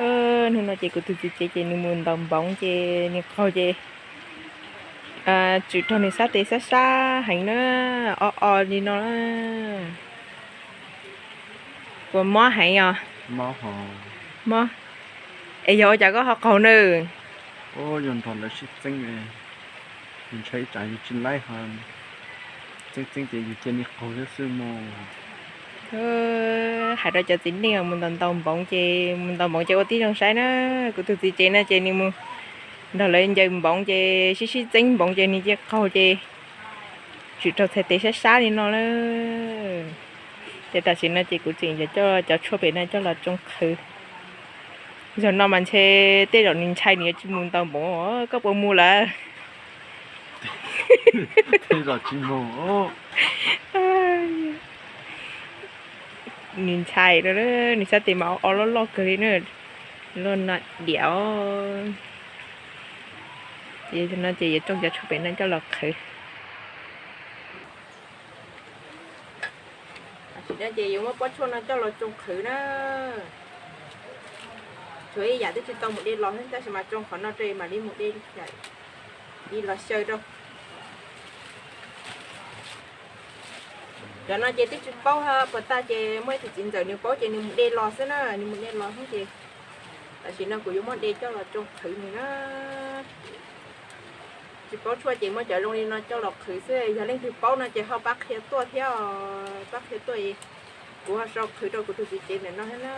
Hnub no ces kuv tus txiv tsev ces nws mus ntaus npoov ces nws qaug ces tsim raug nws sab tes sab sab heev na, o o li no na. Puas mob heev os? Mob. Es yog ua cas koj ho qaug na? Yog nrog lawv sib txeeb, yus ntshai ib tsam yus tsis laib ho txeeb txeeb ces yus cia li qaug thiab xwb mog. Hais rau cov txiv neej mus ntaus ntaus npoov ces mus ntaus npoov ces ua tib zoo saib na. Kuv tus txiv tsev no ces nws mus nrog lawv ncaws npoov ces sib sib txeeb npoov ces nws cia qaug ces tsim raug txhais tes sab sab li no na. Ces tam sim no ces kuv tseem yuav coj cov tshuaj pem no coj los tsoo qhwv. Zaum no mas ntshe tej zaum nws ntshai nws yuav tsis mus ntaus npoov, koj puas mus lawm? Nws ntshai, nws sab tes mas o loj loj kawg li na, loj no diam. Ces no ces yuav tsoo cov tshuaj pem no coj los qhwv. Tam sim no ces yuav muab pob tshuaj no coj los tsoo qhwv na. Tshuav ib yam twb tsis tau mus de los thiab, tab sis mas tsoo qhov no rau mam li mus de li los xyaw rau. Cov no ces twb tsis paub puas tag ces muaj ib tug txiv ntxawm nws paub ces nws mus de los xwb na, nws mus de los xwb ces tam sim no kuv yuav muab de coj los tsoo qhwv nws na. Tsis paub tshuaj ces muab cov zoo li no coj los qhwv xwb, yog leej twg paub no ces ho pab qhia tuaj thiab, pab qhia tuaj, kuv ho sau qhwv rau kuv tus txiv tsev ntawm no thiab na.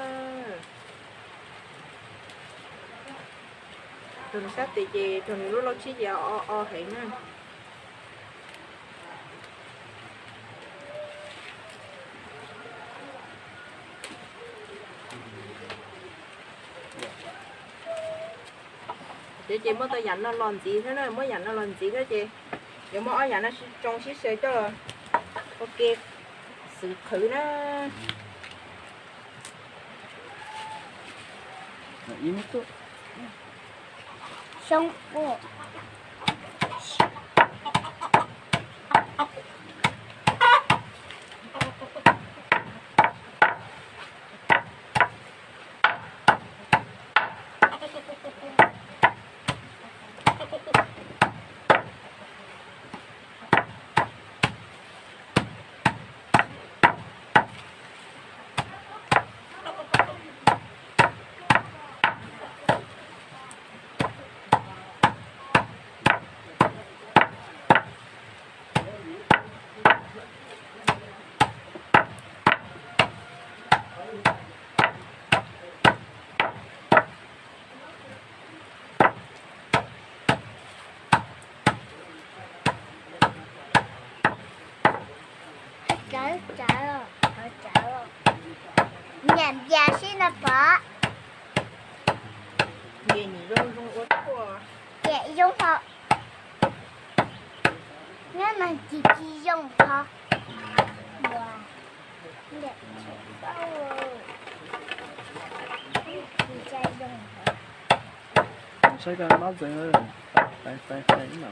Raug nws sab tes ces raug nws lub lauj tshib ces o o heev na. Ces, ces muab tau yam no los ntxiv thiab na, muab yam no los ntxiv thiab ces yuav muab ob yam no tsoo sib xyaw coj ua ke xwv qhwv na. Niam npias sib no pom. Ces zoo ho, nyob no ces tsis zoo ho. Saib koj mob ntxeev, fais fais fais ib no.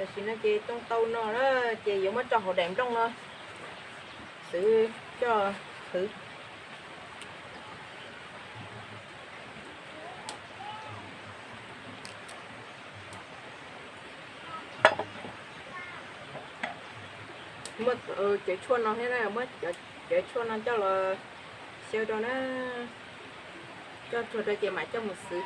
Tam sim no ces tsoo tau no na, ces yuav muab tso hauv daim nplooj no xwv coj qhwv. Muab cov tshuaj no thiab na, muab cov tshuaj no coj los xyaw rau na, coj tsuag rau ces mam coj mus xwv.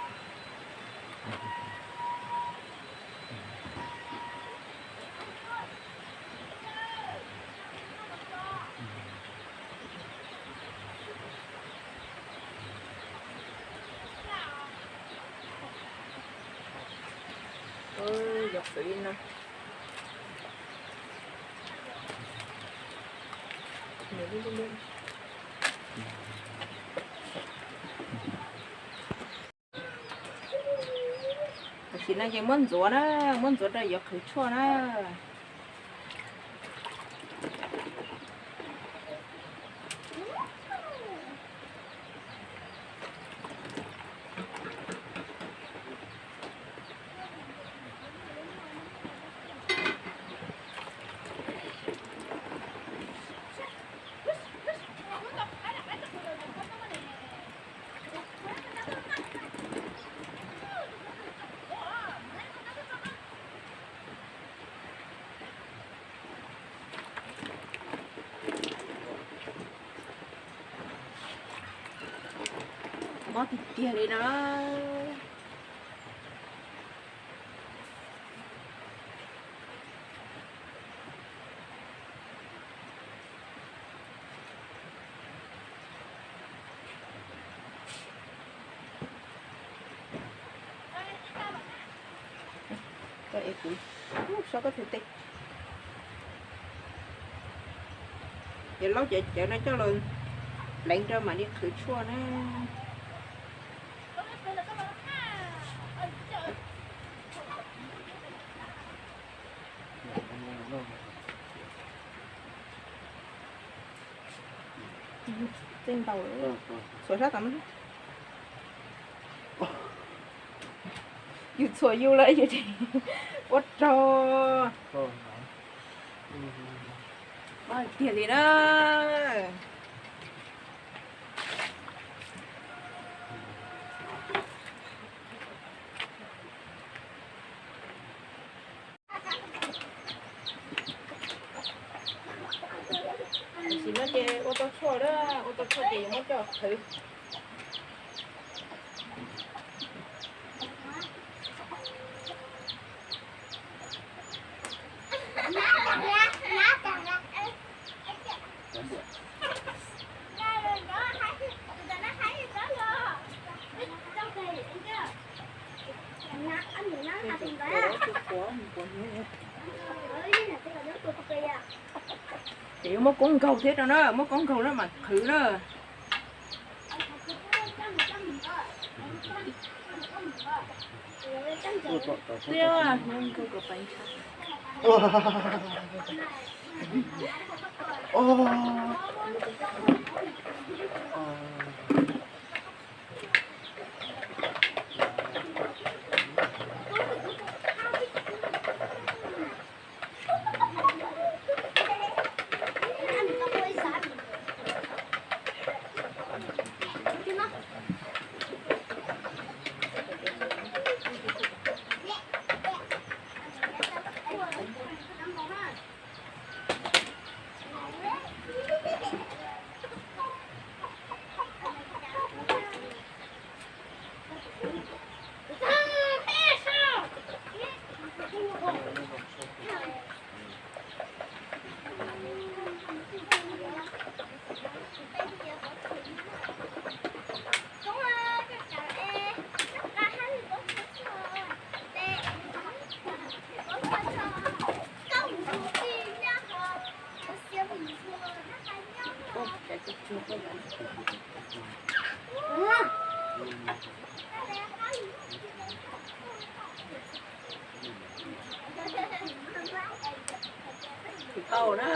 Li no. Tam sim no ces muab ntxuav na, muab ntxuav rau yuav qhwv tshuaj na. Mob tiag tiag li no. Koj ev kuv, so koj tus tes. Ces laub cawv cawv no coj los pleev rau mam li qhwv tshuaj na. Txij ntaus, txhuam sab tom no. Yus txhuam yus lawm yus ua rog. Mob tiag li na. Tam sim no ces ua tau tshuaj lawm, ua tau tshuaj ces yuav muab coj qhwv. Ces yuav muab koob nkaug thiab rau na, muab koob nkaug na mam qhwv na. Twb nkaug kom peev. Tsis tau na.